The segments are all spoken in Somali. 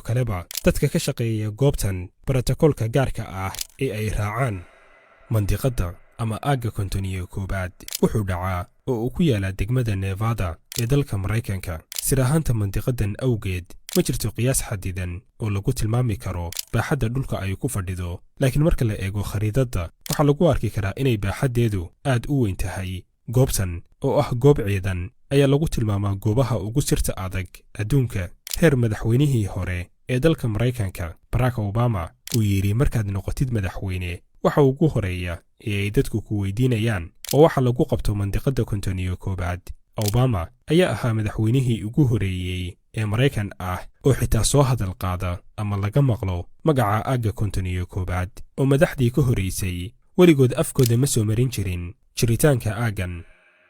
Kaleba dadka ka shaqeeya goobtan brotokoolka gaarka ah ee ay raacaan. Mandiqadda ama Aagga 51aad wuxuu dhacaa oo uu ku yaalaa degmada Nevada ee dalka Maraykanka. Sir ahaanta mandiqadan awgeed, ma jirto qiyaas xadidan oo lagu tilmaami karo baaxadda dhulka ay ku fadhido, laakiin marka la eego khariidadda, waxaa lagu arki karaa inay baaxaddeedu aad u weyn tahay. Goobtan oo ah goob ciidan ayaa lagu tilmaamaa goobaha ugu sirta adag adduunka, heer madaxweynihii hore ee dalka Maraykanka, Barack Obama, uu yidhi: "Markaad noqotid madaxweyne, waxa ugu horeeya ee ay dadku ku weydiinayaan oo waxa lagu qabto mandiqadda 51aad." Obama ayaa ahaa madaxweynihii ugu horeeyey ee Maraykan ah oo xitaa soo hadal qaada ama laga maqlo magaca Aagga 51aad, oo madaxdii ka horraysay weligood afkooda ma soo marin jirin jiritaanka aaggan.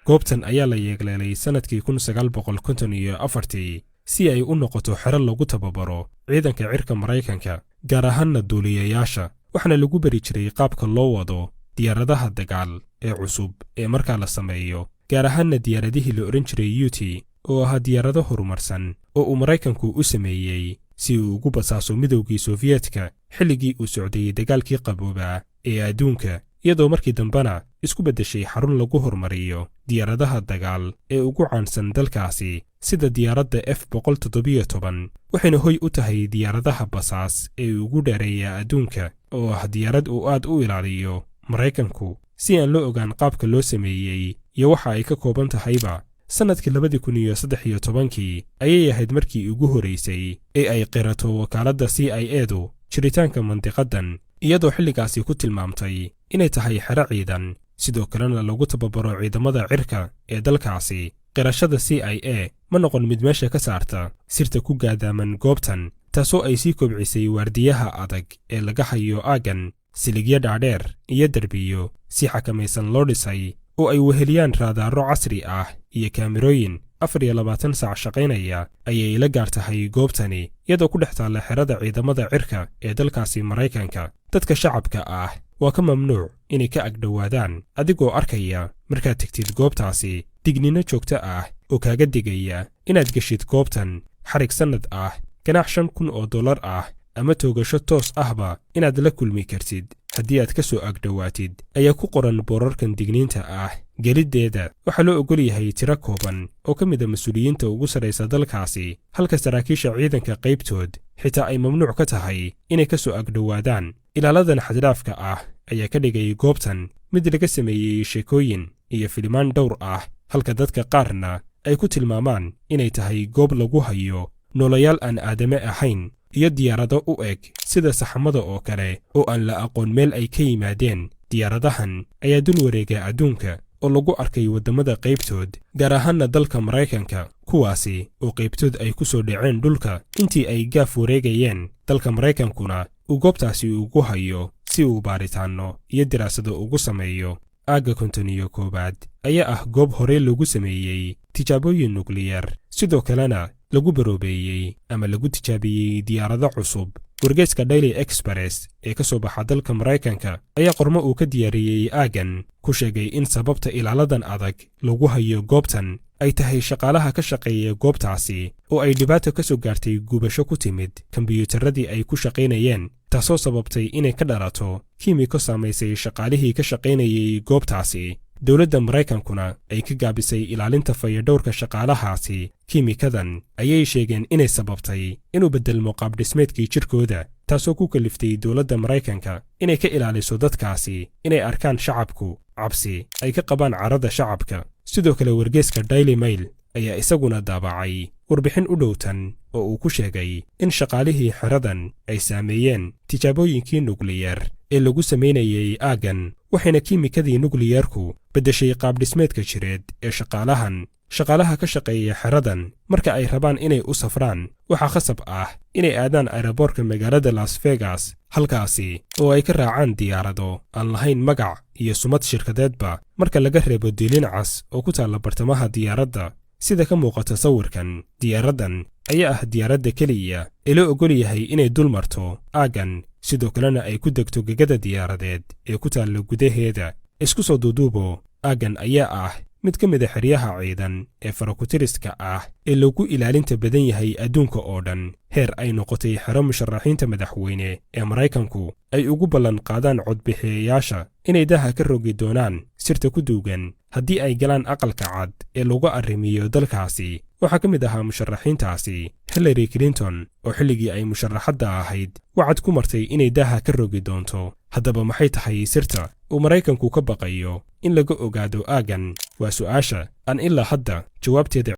Goobtan ayaa la yeegleelay sannadkii 1954-tii si ay u noqoto xero lagu tababaro ciidanka cirka Maraykanka, gaar ahaanna duuliyayaasha, waxaana lagu beri jiray qaabka loo wado diyaaradaha dagaal ee cusub ee markaa la sameeyo, gaar ahaanna diyaaradihii la odhan jiray UT, oo ahaa diyaarado horumarsan oo uu Maraykanku u sameeyey si uu ugu basaaso Midowgii Sofiyeetka xilligii uu socday Dagaalkii Qaboobaa ee adduunka, iyadoo markii dambena isku beddeshay xarun lagu horumariyo diyaaradaha dagaal ee ugu caansan dalkaasi, sida diyaaradda F 117. Waxayna hoy u tahay diyaaradaha basaas ee ugu dheereeya adduunka, oo ah diyaarad uu aad u ilaaliyo Maraykanku si aan loo ogaan qaabka loo sameeyey iyo waxa ay ka kooban tahayba. Sannadkii 2013-kii ayay ahayd markii ugu horraysay ee ay qirato wakaaladda CIA-du jiritaanka mandiqaddan, iyadoo xilligaasi ku tilmaamtay inay tahay xero ciidan, sidoo kalena lagu tababaro ciidamada cirka ee dalkaasi. Qirashada CIA ma noqon mid meesha ka saarta sirta ku gaadaaman goobtan, taasoo ay sii kobcisay waardiyaha adag ee laga hayo aaggan. Siligyo dhaadheer iyo derbiyo si xakamaysan loo dhisay oo ay weheliyaan raadaaro casri ah iyo kaamirooyin 24 saac shaqaynaya ayay la gaar tahay goobtani, iyadoo ku dhex taalla xerada ciidamada cirka ee dalkaasi Maraykanka. Dadka shacabka ah waa ka mamnuuc inay ka agdhowaadaan, adigoo arkaya markaad tegtid goobtaasi digniino joogto ah oo kaaga digaya inaad geshid goobtan, xarig sannad ah, ganaax $5,000 ah ama toogasho toos ahba inaad la kulmi kartid haddii aad ka soo agdhowaatid ayaa ku qoran boorarkan digniinta ah. Geliddeeda waxaa loo ogol yahay tiro kooban oo ka mid ah mas-uuliyiinta ugu sarraysa dalkaasi, halka saraakiisha ciidanka qaybtood xitaa ay mamnuuc ka tahay inay ka soo agdhowaadaan. Ilaaladan xaddhaafka ah ayaa ka dhigay goobtan mid laga sameeyey sheekooyin iyo filimaan dhowr ah, halka dadka qaarna ay ku tilmaamaan inay tahay goob lagu hayo noolayaal aan aadame ahayn iyo diyaarado u eg sida saxamada oo kale oo aan la aqoon meel ay ka yimaadeen. Diyaaradahan ayaa dul wareega adduunka oo lagu arkay waddamada qaybtood, gaar ahaanna dalka Maraykanka, kuwaasi oo qaybtood ay ku soo dhaceen dhulka intii ay gaaf wareegayeen, dalka Maraykankuna uu goobtaasi ugu hayo si uu baaritaanno iyo diraasado ugu sameeyo. Aagga 51aad ayaa ah goob horey lagu sameeyey tijaabooyin nukliyar, sidoo kalena lagu baroobeeyey ama lagu tijaabiyey diyaarado cusub. Wargeyska Daily Express ee ka soo baxa dalka Maraykanka ayaa qormo uu ka diyaariyey aaggan ku sheegay in sababta ilaaladan adag lagu hayo goobtan ay tahay shaqaalaha ka shaqeeya goobtaasi oo ay dhibaato ka soo gaartay gubasho ku timid kombiyuutarradii ay ku shaqaynayeen, taasoo sababtay inay ka dhalato kiimiko saamaysay shaqaalihii ka shaqaynayay goobtaasi, dowladda Maraykankuna ay ka gaabisay ilaalinta fayadhowrka shaqaalahaasi. Kiimikadan ayay sheegeen inay sababtay inuu beddelmo qaabdhismeedkii jidhkooda, taasoo ku kaliftay dowladda Maraykanka inay ka ilaaliso dadkaasi inay arkaan shacabku, cabsi ay ka qabaan carada shacabka. Sidoo kale, wargeeska Daily Mail ayaa isaguna daabacay warbixin u dhowtan oo uu ku sheegay in shaqaalihii xeradan ay saameeyeen tijaabooyinkii nukliyar ee lagu samaynayay aaggan, waxayna kiimikadii nukliyarku beddeshay qaabdhismeedka jireed ee shaqaalahan. Shaqaalaha ka shaqeeya xeradan marka ay rabaan inay u safraan, waxaa khasab ah inay aadaan aeroboorka magaalada Las Vegas, halkaasi oo ay ka raacaan diyaarado aan lahayn magac iyo sumad shirkadeedba, marka laga reebo diilin cas oo ku taalla bartamaha diyaaradda, sida ka muuqata sawirkan. Diyaaraddan ayaa ah diyaaradda keliya ee loo ogol yahay inay dul marto aaggan, sidoo kalena ay ku degto gegada diyaaradeed ee ku taalla gudaheeda. Isku soo duuduubo, aaggan ayaa ah Mid ka mid a xeryaha ciidan ee farakutiriska ah ee lagu ilaalinta badan yahay adduunka oo dhan, heer ay noqotay xero musharaxiinta madaxweyne ee Maraykanku ay ugu ballan qaadaan codbixiyayaasha inay daaha ka rogi doonaan sirta ku duugan haddii ay galaan Aqalka Cad ee lagu arrimiyo dalkaasi. Waxaa ka mid ahaa musharaxiintaasi Hillary Clinton, oo xilligii ay musharaxadda ahayd wacad ku martay inay daaha ka rogi doonto. Haddaba, maxay tahay sirta uu Maraykanku ka baqayo in laga ogaado aaggan? Waa su'aasha aan ilaa hadda jawaabteeda